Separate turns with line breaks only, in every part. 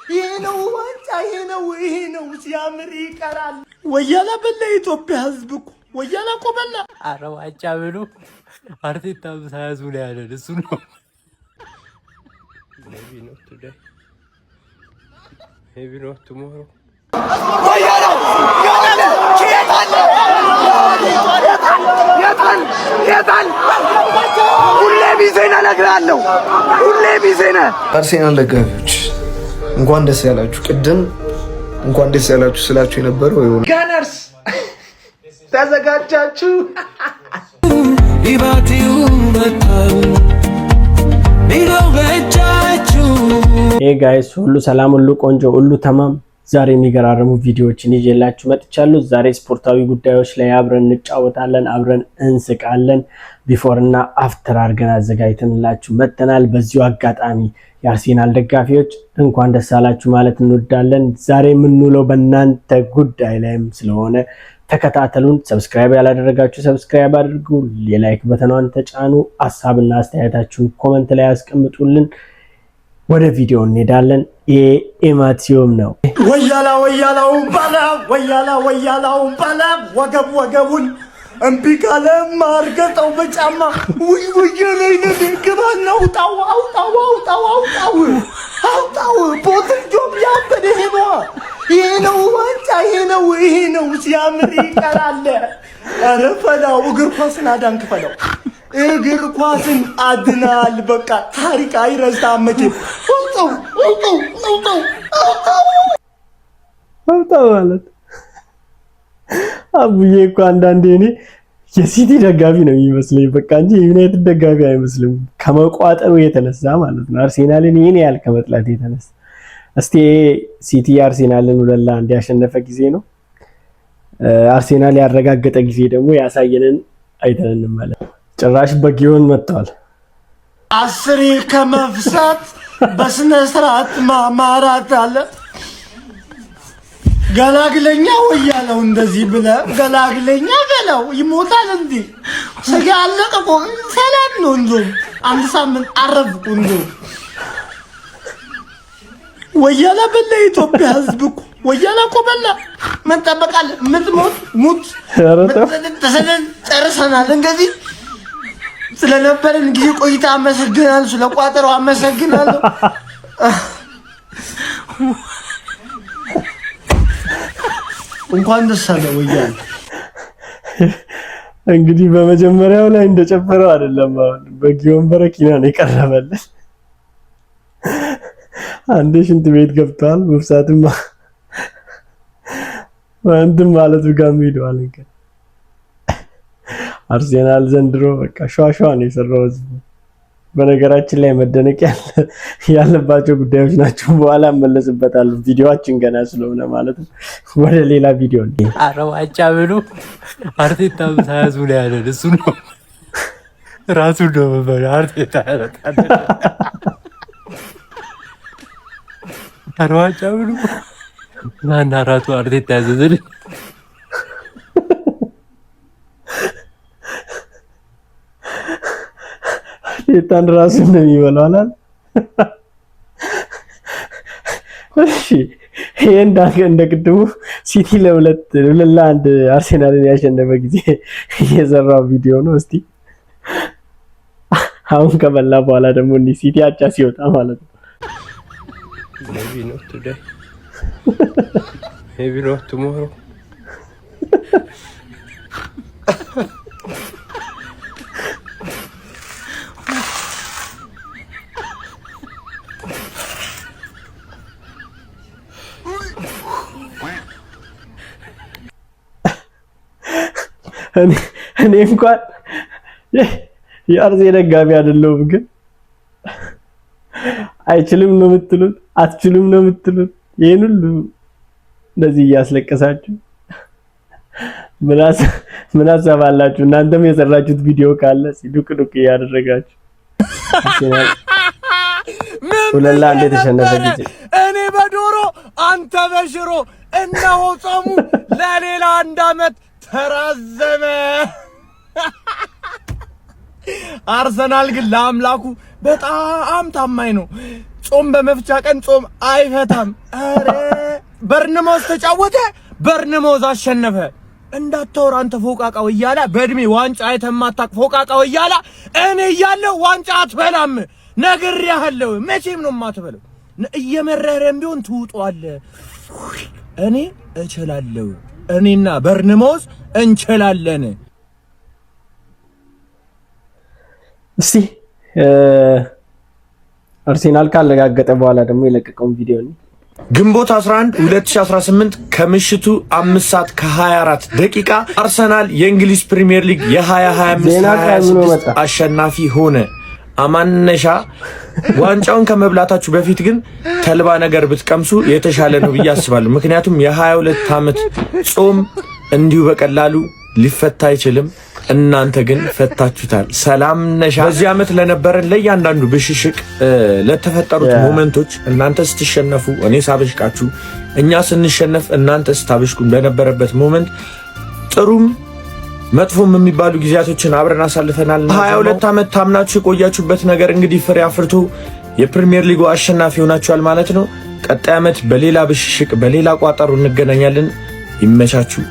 ይሄ ነው ዋንጫ፣ ይሄ ነው፣ ይሄ ነው። ሲያምር ይቀራል። ወያላ በላ፣ የኢትዮጵያ ሕዝብ እኮ ወያላ እኮ በላ።
አረ ዋንጫ ብሎ አርቴታ ሳያዙ ላይ ያለን እሱ ነው። Maybe not today. Maybe not tomorrow.
የታል የታል? ሁሌ busy ነህ፣ እነግርሃለሁ። ሁሌ busy ነህ።
አርሴናል ደጋፊዎች እንኳን ደስ ያላችሁ። ቅድም እንኳን ደስ ያላችሁ ስላችሁ የነበረው የሆነ
Gunners ተዘጋጃችሁ?
ኢባቲው መጣው ቢለው በእጃችሁ።
Hey guys፣ ሁሉ ሰላም፣ ሁሉ ቆንጆ፣ ሁሉ ተማም። ዛሬ የሚገራርሙ ቪዲዮዎችን ይዤላችሁ መጥቻለሁ። ዛሬ ስፖርታዊ ጉዳዮች ላይ አብረን እንጫወታለን፣ አብረን እንስቃለን። Before እና after አድርገን አዘጋጅተንላችሁ መጥተናል። በዚሁ አጋጣሚ የአርሴናል ደጋፊዎች እንኳን ደስ አላችሁ ማለት እንወዳለን። ዛሬ የምንውለው በእናንተ ጉዳይ ላይም ስለሆነ ተከታተሉን። Subscribe ያላደረጋችሁ subscribe አድርጉ፣ የ like button ኗን ተጫኑ፣ ሀሳብና አስተያየታችሁን comment ላይ ያስቀምጡልን። ወደ ቪዲዮ እንሄዳለን። ይሄ ኢማቲዮም ነው።
ወያላ ወያላውን ባላ፣ ወያላ ወያላውን ባላ፣ ወገብ ወገቡን እምቢ ካለ ማርገጠው በጫማ። ውይ ወያላ፣ ግባና አውጣው፣ አውጣው፣ አውጣው፣ አውጣው፣ አውጣው። ቦትል ጆብ ያበደ ይሄ ነዋ። ይሄ ነው ዋንጫ፣ ይሄ ነው፣ ይሄ ነው። ሲያምር ይቀራል። ኧረ ፈላው፣ እግር ኳስን አዳንክ፣ ፈላው፣ እግር ኳስን አድናል። በቃ ታሪክ አይረሳም መቼም። አውጣው፣ አውጣው፣ አውጣው፣ አውጣው።
አውጣው ማለት አቡዬ እኮ አንዳንዴ እኔ የሲቲ ደጋፊ ነው የሚመስለኝ በቃ እንጂ የዩናይትድ ደጋፊ አይመስልም። ከመቋጠሩ የተነሳ ማለት ነው። አርሴናልን ይሄን ያህል ከመጥላት የተነሳ። እስቲ ሲቲ አርሴናልን 2-1 ያሸነፈ ጊዜ ነው። አርሴናል ያረጋገጠ ጊዜ ደግሞ ያሳየንን አይተን እንመለስ። ጭራሽ በጊዮን መጥተዋል።
አስሬ ከመፍሳት በስነ ስርዓት ማማራት አለ። ገላግለኛ ወያለው፣ እንደዚህ ብለ ገላግለኛ በለው። ይሞታል እንዴ? ስጋ አለቀ እኮ፣ ሰላም ነው። እንደውም አንድ ሳምንት አረፍኩ። እንደውም ወያላ በላ፣ የኢትዮጵያ ሕዝብ እኮ ወያላ እኮ በላ። ምን ጠበቃለህ? ምትሞት ሙት። ተሰደን ጨርሰናል። እንግዲህ ስለነበረን ጊዜ ቆይታ አመሰግናለሁ። ስለ ቋጠሮ አመሰግናለሁ። እንኳን ደስ አለ ወያኔ።
እንግዲህ በመጀመሪያው ላይ እንደጨፈረው አይደለም። አሁን በጊዮን በረኪና ነው የቀረበልን። አንዴ ሽንት ቤት ገብተዋል። መፍሳትም እንትን ማለቱ ጋር ሄደዋል። እንግዲህ አርሴናል ዘንድሮ በቃ ሿሿ ነው የሰራው ህዝቡ። በነገራችን ላይ መደነቅ ያለባቸው ጉዳዮች ናቸው። በኋላ እመለስበታለሁ። ቪዲዮአችን ገና ስለሆነ ማለት ነው። ወደ ሌላ ቪዲዮ።
አረ ዋንጫ ብሎ አርቴታ ሳያዙ ላይ ያለን እሱ ነው። ራሱ ነው አርቴታ። አረ ዋንጫ ብሎ ማን አራቱ አርቴታ ያዘዘልን?
አርቴታን ራሱ ነው የሚበላው አላል። እሺ፣ ይሄ እንደ ቅድሙ ሲቲ 2-1 አርሴናልን ያሸነፈ ጊዜ የሰራው ቪዲዮ ነው። እስቲ አሁን ከበላ በኋላ ደግሞ እንዲህ ሲቲ አቻ ሲወጣ ማለት ነው።
Maybe not today. Maybe not tomorrow.
እኔ እንኳን የአርሴ ደጋፊ አይደለሁም፣ ግን አይችልም ነው የምትሉት? አትችሉም ነው የምትሉት? ይሄን ሁሉ እንደዚህ እያስለቀሳችሁ ምን ሀሳብ አላችሁ? እናንተም የሰራችሁት ቪዲዮ ካለ ዱቅ ዱቅ እያደረጋችሁ። 2-1 የተሸነፈ ጊዜ።
እኔ በዶሮ አንተ በሽሮ፣ እነሆ ጾሙ ለሌላ አንድ ዓመት ተራዘመ። አርሰናል ግን ለአምላኩ በጣም ታማኝ ነው። ጾም በመፍቻ ቀን ጾም አይፈታም። ኧረ በርንማውዝ ተጫወተ፣ በርንማውዝ አሸነፈ። እንዳታወራ አንተ ፎቃቃ ወያላ፣ በእድሜ ዋንጫ አይተህ የማታውቅ ፎቃቃ ወያላ፣ እኔ እያለሁ ዋንጫ አትበላም፣ ነግሬሃለሁ። መቼም ነው የማትበለው። እየመረረም ቢሆን ትውጠዋለህ። እኔ እችላለሁ። እኔና በርንማውዝ እንችላለን።
እስቲ አርሴናል ካለጋገጠ በኋላ ደግሞ የለቀቀውን ቪዲዮ ነው።
ግንቦት 11 2018 ከምሽቱ 5 ሰዓት ከ24 ደቂቃ አርሰናል የእንግሊዝ ፕሪሚየር ሊግ የ2025
ዜና ቀድሞ መጣ።
26 አሸናፊ ሆነ። አማነሻ ዋንጫውን ከመብላታችሁ በፊት ግን ተልባ ነገር ብትቀምሱ የተሻለ ነው ብዬ አስባለሁ። ምክንያቱም የ22 ዓመት ጾም እንዲሁ በቀላሉ ሊፈታ አይችልም። እናንተ ግን ፈታችሁታል። ሰላም ነሻ። በዚህ ዓመት ለነበረን ለእያንዳንዱ ብሽሽቅ፣ ለተፈጠሩት moment ኦች፣ እናንተ ስትሸነፉ እኔ ሳበሽቃችሁ፣ እኛ ስንሸነፍ እናንተ ስታበሽቁን በነበረበት moment ጥሩም መጥፎም የሚባሉ ጊዜያቶችን አብረን አሳልፈናል። 22 ዓመት ታምናችሁ የቆያችሁበት ነገር እንግዲህ ፍሬ አፍርቶ የፕሪሚየር ሊጉ አሸናፊ ሆናችኋል ማለት ነው። ቀጣይ ዓመት በሌላ ብሽሽቅ በሌላ ቋጠሮ እንገናኛለን። ይመቻችሁ።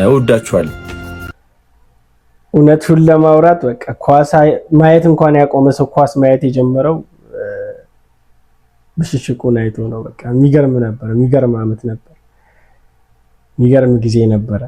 እወዳችኋለሁ።
እውነቱን ለማውራት በቃ ኳስ ማየት እንኳን ያቆመ ሰው ኳስ ማየት የጀመረው ብሽሽቁን አይቶ ነው። በቃ የሚገርም ነበር። የሚገርም አመት ነበር። የሚገርም ጊዜ ነበረ።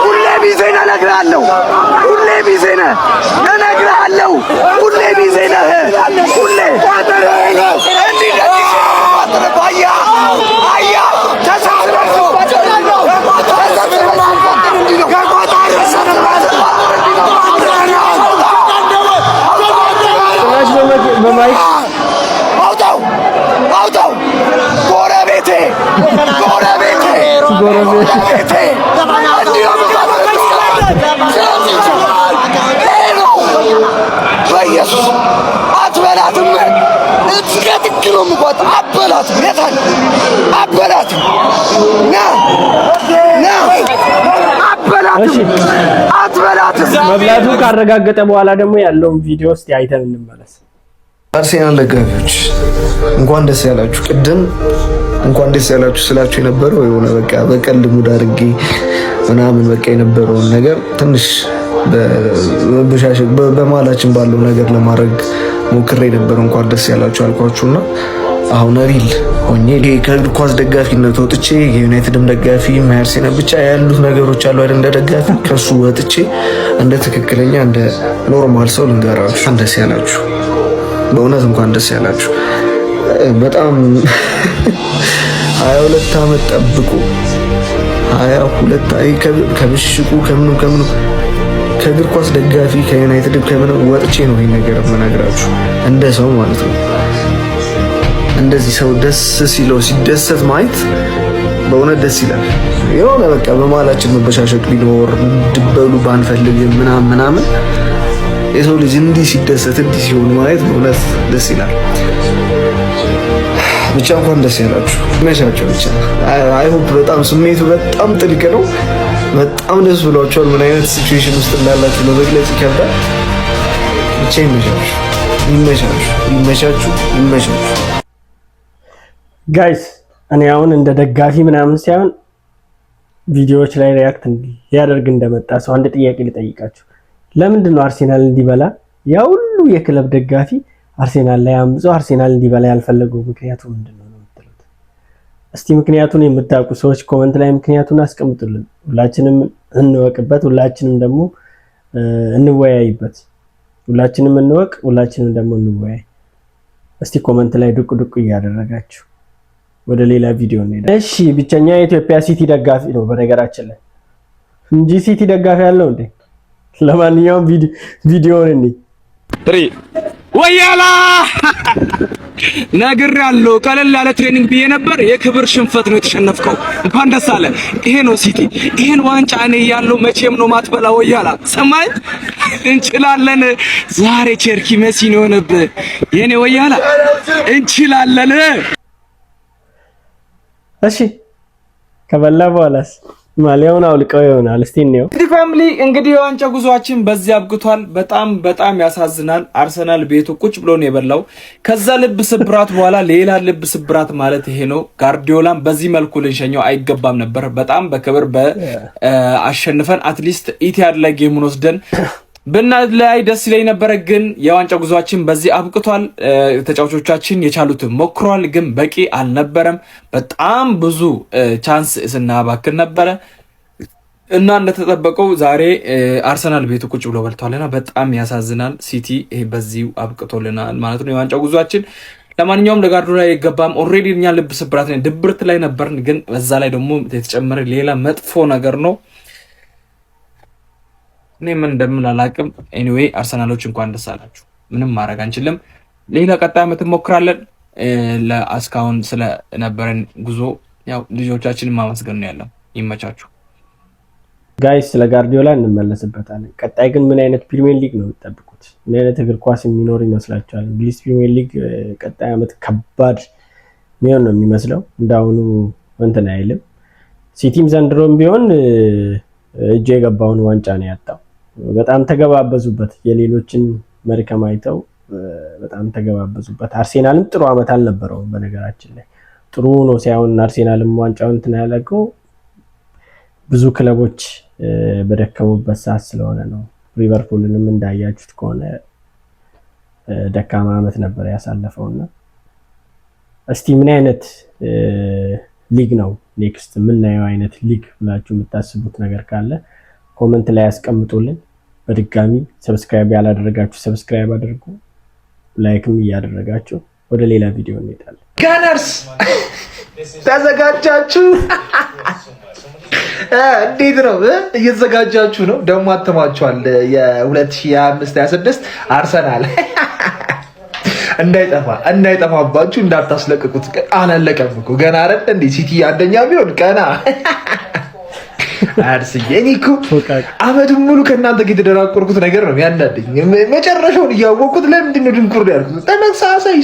ሁሌ busy ነህ እነግርሃለሁ። ሁሌ busy ነህ እነግርሃለሁ። ሁሌ busy ነህ። ሁሌ እንዲህ እንደዚህ አያ አያ ተሳስረን ነው ተሳስረን እንዲህ ነው።
ጭራሽ በማይክ
አውጣው አውጣው! ጎረቤቴ ጎረቤቴ ጎረቤቴ እንዲህ ነው ይሄ ነው። በኢየሱስ አትበላትም። እስከ ጥግ ነው የምቆጥ። አበላትም የታል አበላትም። ና ና አበላትም አትበላትም።
መብላቱን ካረጋገጠ በኋላ ደግሞ ያለውን ቪዲዮ እስቲ አይተን እንመለስ።
አርሴናል ደጋፊዎች እንኳን ደስ ያላችሁ። ቅድም እንኳን ደስ ያላችሁ ስላችሁ የነበረው የሆነ በቃ በቀልድ mood አድርጌ ምናምን በቃ የነበረውን ነገር ትንሽ በመበሻሸቅ በመሀላችን ባለው ነገር ለማድረግ ሞክሬ ነበር። እንኳን ደስ ያላችሁ አልኳችሁና አሁን real ሆኜ ይሄ ከእግር ኳስ ደጋፊነት ወጥቼ የዩናይትድም ደጋፊ የአርሴናል ብቻ ያሉት ነገሮች አሉ አይደል? እንደ ደጋፊ ከሱ ወጥቼ እንደ ትክክለኛ እንደ normal ሰው ልንገራችሁ፣ እንኳን ደስ ያላችሁ። በእውነት እንኳን ደስ ያላችሁ። በጣም 22 ዓመት ጠብቁ፣ 22 ከብሽሽቁ ከምኑ ከምኑ ከእግር ኳስ ደጋፊ ከዩናይትድ ከምንም ወጥቼ ነው ይሄን ነገር የምነግራችሁ፣ እንደ ሰው ማለት ነው። እንደዚህ ሰው ደስ ሲለው ሲደሰት ማየት በእውነት ደስ ይላል። የሆነ በቃ በመሀላችን መበሻሸቅ ቢኖር ድበሉ ባንፈልግም ምናምን ምናምን የሰው ልጅ እንዲህ ሲደሰት እንዲህ ሲሆን ማየት በእውነት ደስ ይላል። ብቻ እንኳን ደስ ያላችሁ፣ ይመቻችሁ። ብቻ I hope በጣም ስሜቱ በጣም ጥልቅ ነው። በጣም ደስ ብሏቸዋል። ምን አይነት situation ውስጥ እንዳላችሁ ለመግለጽ ይከብዳል። ብቻ ይመቻችሁ፣ ይመቻችሁ፣ ይመቻችሁ፣ ይመቻችሁ።
Guys፣ እኔ አሁን እንደ ደጋፊ ምናምን ሳይሆን ቪዲዮዎች ላይ react ሊያደርግ እንደመጣ ሰው አንድ ጥያቄ ልጠይቃችሁ። ለምንድን ነው አርሴናል እንዲበላ ያ ሁሉ የክለብ ደጋፊ አርሴናል ላይ አምጾ አርሴናል እንዲበላ ያልፈለገው? ምክንያቱ ምንድን ነው ነው የምትሉት? እስቲ ምክንያቱን የምታውቁ ሰዎች comment ላይ ምክንያቱን አስቀምጡልን። ሁላችንም እንወቅበት፣ ሁላችንም ደግሞ እንወያይበት። ሁላችንም እንወቅ፣ ሁላችንም ደግሞ እንወያይ። እስቲ comment ላይ ዱቅ ዱቅ እያደረጋችሁ ወደ ሌላ ቪዲዮ እንሄዳለን። እሺ፣ ብቸኛ የኢትዮጵያ ሲቲ ደጋፊ ነው በነገራችን ላይ እንጂ ሲቲ ደጋፊ አለው እንዴ? ለማንኛውም ቪዲዮውን እንይ።
Three, ወያላ ነግሬያለሁ። ቀለል ያለ training ብዬ ነበር። የክብር ሽንፈት ነው የተሸነፍከው። እንኳን ደስ አለ። ይሄ ነው ሲቲ። ይሄን ዋንጫ እኔ እያለሁ መቼም ነው ማትበላ። ወያላ ሰማይ እንችላለን። ዛሬ ቸርኪ መሲ ነው የሆነብህ የኔ ወያላ። እንችላለን።
እሺ፣ ከበላ በኋላስ ማሊያውን አውልቀው ይሆናል። እስቲ እንየው።
እንግዲህ family፣ እንግዲህ የዋንጫ ጉዟችን በዚህ አብቅቷል። በጣም በጣም ያሳዝናል። አርሰናል ቤቱ ቁጭ ብሎ ነው የበላው። ከዛ ልብ ስብራት በኋላ ሌላ ልብ ስብራት ማለት ይሄ ነው። ጋርዲዮላን በዚህ መልኩ ልንሸኘው አይገባም ነበር። በጣም በክብር በአሸንፈን at least ኢቲሃድ ላይ game ኡን ወስደን ብናለያይ ደስ ይለኝ ነበረ። ግን የዋንጫ ጉዟችን በዚህ አብቅቷል። ተጫዋቾቻችን የቻሉትን ሞክሯል፣ ግን በቂ አልነበረም። በጣም ብዙ chance ስናባክን ነበረ እና እንደተጠበቀው ዛሬ አርሰናል ቤቱ ቁጭ ብሎ በልቷልና በጣም ያሳዝናል። ሲቲ ይሄ በዚሁ አብቅቶልናል ማለት ነው የዋንጫ ጉዟችን። ለማንኛውም ለጋርዲዮላ አይገባም። Already እኛ ልብ ስብራት ድብርት ላይ ነበርን፣ ግን በዛ ላይ ደግሞ የተጨመረ ሌላ መጥፎ ነገር ነው። እኔ ምን እንደምን አላውቅም። Anyway አርሰናሎች እንኳን ደስ አላችሁ። ምንም ማድረግ አንችልም። ሌላ ቀጣይ ዓመት እንሞክራለን። ለእስካሁን ስለነበረን ጉዞ ያው ልጆቻችንን ማመስገን ነው ያለው። ይመቻችሁ።
Guys፣ ስለ ጋርዲዮላ እንመለስበታለን። ቀጣይ ግን ምን አይነት ፕሪሚየር ሊግ ነው የምትጠብቁት? ምን አይነት እግር ኳስ የሚኖር ይመስላችኋል? እንግሊዝ ፕሪሚየር ሊግ ቀጣይ ዓመት ከባድ የሚሆን ነው የሚመስለው። እንዳሁኑ እንትን አይልም። ሲቲም ዘንድሮም ቢሆን እጁ የገባውን ዋንጫ ነው ያጣው። በጣም ተገባበዙበት። የሌሎችን መድከም አይተው በጣም ተገባበዙበት። አርሴናልም ጥሩ ዓመት አልነበረውም። በነገራችን ላይ ጥሩ ነው ሳይሆን አርሴናልም ዋንጫውን እንትን ያለቀው ብዙ ክለቦች በደከሙበት ሰዓት ስለሆነ ነው። ሊቨርፑልንም እንዳያችሁት ከሆነ ደካማ ዓመት ነበር ያሳለፈውና እስቲ ምን አይነት ሊግ ነው next የምናየው አይነት ሊግ ብላችሁ የምታስቡት ነገር ካለ comment ላይ ያስቀምጡልን። በድጋሚ subscribe ያላደረጋችሁ subscribe አድርጉ፣ like ም እያደረጋችሁ ወደ ሌላ ቪዲዮ እንሄዳለን።
Gunners ተዘጋጃችሁ? እንዴት ነው? እየተዘጋጃችሁ ነው? ደግሞ አትማችኋል። የ2025 26 አርሰናል እንዳይጠፋ እንዳይጠፋባችሁ እንዳታስለቅቁት። አላለቀም እኮ ገና አይደል እንዴ? ሲቲ አንደኛ ቢሆን ቀና አርስዬ። እኔ እኮ አመቱን ሙሉ ከእናንተ ጋር የተደራቆርኩት ነገር ነው ያናደኝ። መጨረሻውን እያወቅኩት ለምንድን ነው ድንኩር ያልኩት? ተመሳሳይ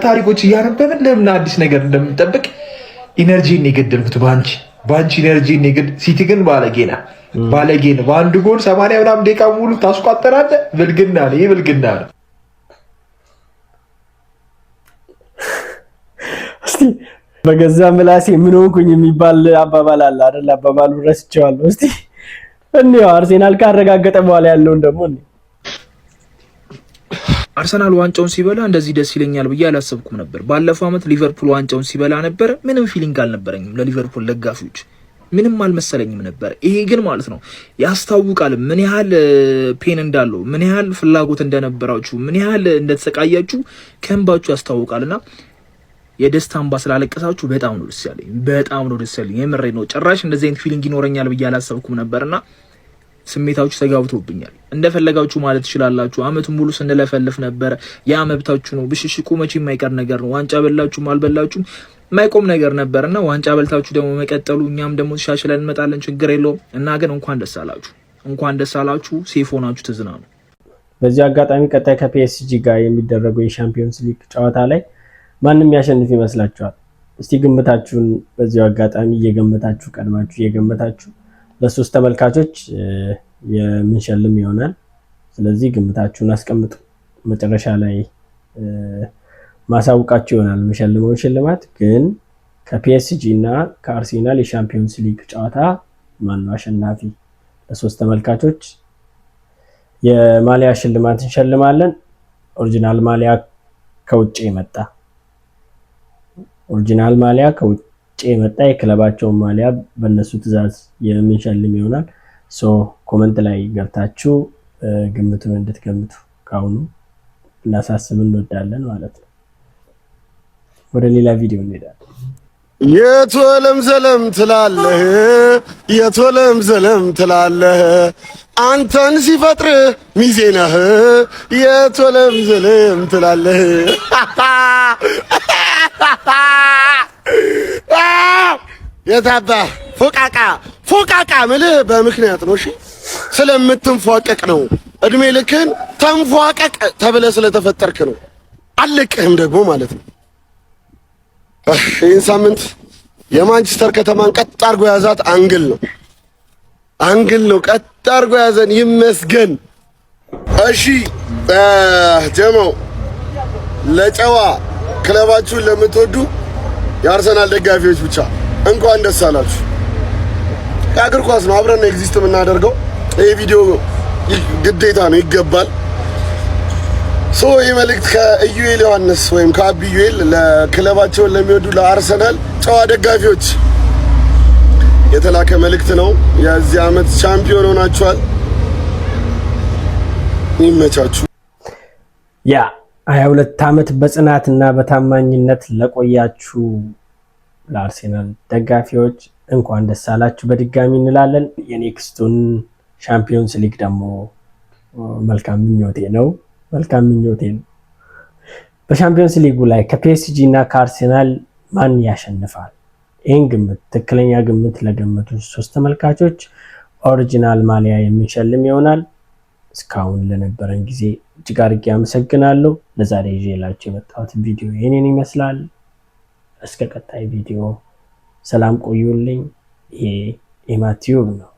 ታሪኮች እያነበብን ለምን አዲስ ነገር እንደምንጠብቅ energy ን የገደልኩት በአንቺ energy ን። ሲቲ ግን ባለጌ ነው፣ ባለጌ ነው። በአንድ ጎል 80 ምናምን ደቂቃ ሙሉ ታስቋጠራለህ። ብልግና ነው፣ ይህ ብልግና ነው።
እስቲ በገዛ ምላሴ ምን ሆንኩኝ የሚባል አባባል አለ አይደል? አባባሉ ረስቼዋለሁ። እስቲ እንየው፣ አርሴናል ካረጋገጠ በኋላ ያለውን ደግሞ እንየው።
አርሰናል ዋንጫውን ሲበላ እንደዚህ ደስ ይለኛል ብዬ አላሰብኩም ነበር። ባለፈው ዓመት ሊቨርፑል ዋንጫውን ሲበላ ነበር፣ ምንም feeling አልነበረኝም። ለሊቨርፑል ደጋፊዎች ምንም አልመሰለኝም ነበር። ይሄ ግን ማለት ነው ያስታውቃል፣ ምን ያህል pain እንዳለው፣ ምን ያህል ፍላጎት እንደነበራችሁ፣ ምን ያህል እንደተሰቃያችሁ ከእንባችሁ ያስታውቃልና የደስታ እንባ ስላለቀሳችሁ በጣም ነው ደስ ያለኝ። በጣም ነው ደስ ያለኝ። የምሬ ነው። ጭራሽ እንደዚህ አይነት feeling ይኖረኛል ብዬ አላሰብኩም ነበርና ስሜታችሁ ተጋብቶብኛል። እንደፈለጋችሁ ማለት ትችላላችሁ። አመቱን ሙሉ ስንለፈልፍ ነበር። ያ መብታችሁ ነው። ብሽሽቁ መቼ የማይቀር ነገር ነው። ዋንጫ በላችሁም አልበላችሁም የማይቆም ነገር ነበርና ዋንጫ በልታችሁ ደግሞ መቀጠሉ እኛም ደግሞ ተሻሽለን እንመጣለን። ችግር የለውም እና ግን እንኳን ደስ አላችሁ፣ እንኳን ደስ አላችሁ። Safe ሆናችሁ ተዝናኑ።
በዚህ አጋጣሚ ቀጣይ ከፒኤስጂ ጋር የሚደረገው የሻምፒዮንስ ሊግ ጨዋታ ላይ ማንም ያሸንፍ ይመስላችኋል? እስቲ ግምታችሁን በዚሁ አጋጣሚ እየገመታችሁ፣ ቀድማችሁ እየገመታችሁ ለሶስት ተመልካቾች የምንሸልም ይሆናል። ስለዚህ ግምታችሁን አስቀምጡ። መጨረሻ ላይ ማሳውቃችሁ ይሆናል የምሸልመውን ሽልማት። ግን ከፒኤስጂ እና ከአርሴናል የሻምፒዮንስ ሊግ ጨዋታ ማነው አሸናፊ? ለሶስት ተመልካቾች የማሊያ ሽልማት እንሸልማለን። Original ማሊያ ከውጭ የመጣ፣ original ማሊያ ከውጭ የመጣ፣ የክለባቸውን ማሊያ በእነሱ ትዕዛዝ የምንሸልም ይሆናል። So comment ላይ ገብታችሁ ግምቱን እንድትገምቱ ከአሁኑ እናሳስብ እንወዳለን ማለት ነው። ወደ ሌላ ቪዲዮ እንሄዳለን።
የቶለም ዘለም ትላለህ፣ የቶለም ዘለም ትላለህ። አንተን ሲፈጥር ሚዜ ነህ፣ የቶለም ዘለም ትላለህ። የታባ ፎቃቃ ፎቃቃ ምልህ በምክንያት ነው። እሺ ስለምትንፏቀቅ ነው። እድሜ ልክህን ተንፏቀቅ ተብለህ ስለተፈጠርክ ነው። አለቅህም ደግሞ ማለት ነው። ይህን ሳምንት የማንቸስተር ከተማን ቀጥ አድርጎ የያዛት አንግል ነው። አንግል ነው ቀጥ አድርጎ ያዘን። ይመስገን። እሺ ጀማው፣ ለጨዋ ክለባችሁን ለምትወዱ የአርሰናል ደጋፊዎች ብቻ እንኳን ደስ አላችሁ። ከእግር ኳስ ነው አብረን ነው exist የምናደርገው። ይህ ቪዲዮ ግዴታ ነው፣ ይገባል። So ይህ መልእክት ከኢዩኤል ዮሐንስ ወይም ከአቢ ዩኤል ለክለባቸውን ለሚወዱ ለአርሰናል ጨዋ ደጋፊዎች የተላከ መልእክት ነው። የዚህ ዓመት ሻምፒዮን ሆናችኋል። ይመቻችሁ።
Yeah፣ 22 ዓመት በጽናትና በታማኝነት ለቆያችሁ ለአርሴናል ደጋፊዎች እንኳን ደስ አላችሁ በድጋሚ እንላለን። የ next ኡን Champions League ደግሞ መልካም ምኞቴ ነው። መልካም ምኞቴ ነው። በ Champions League ኡ ላይ ከፒኤስጂ እና ከአርሴናል ማን ያሸንፋል? ይህን ግምት፣ ትክክለኛ ግምት ለገመቱ ሶስት ተመልካቾች original ማሊያ የምንሸልም ይሆናል። እስካሁን ለነበረን ጊዜ እጅግ አድርጌ አመሰግናለሁ። ለዛሬ ይዤላችሁ የመጣሁት ቪዲዮ ይህንን ይመስላል። እስከ ቀጣይ ቪዲዮ ሰላም ቆዩልኝ። ይሄ ኢማቲዩብ ነው።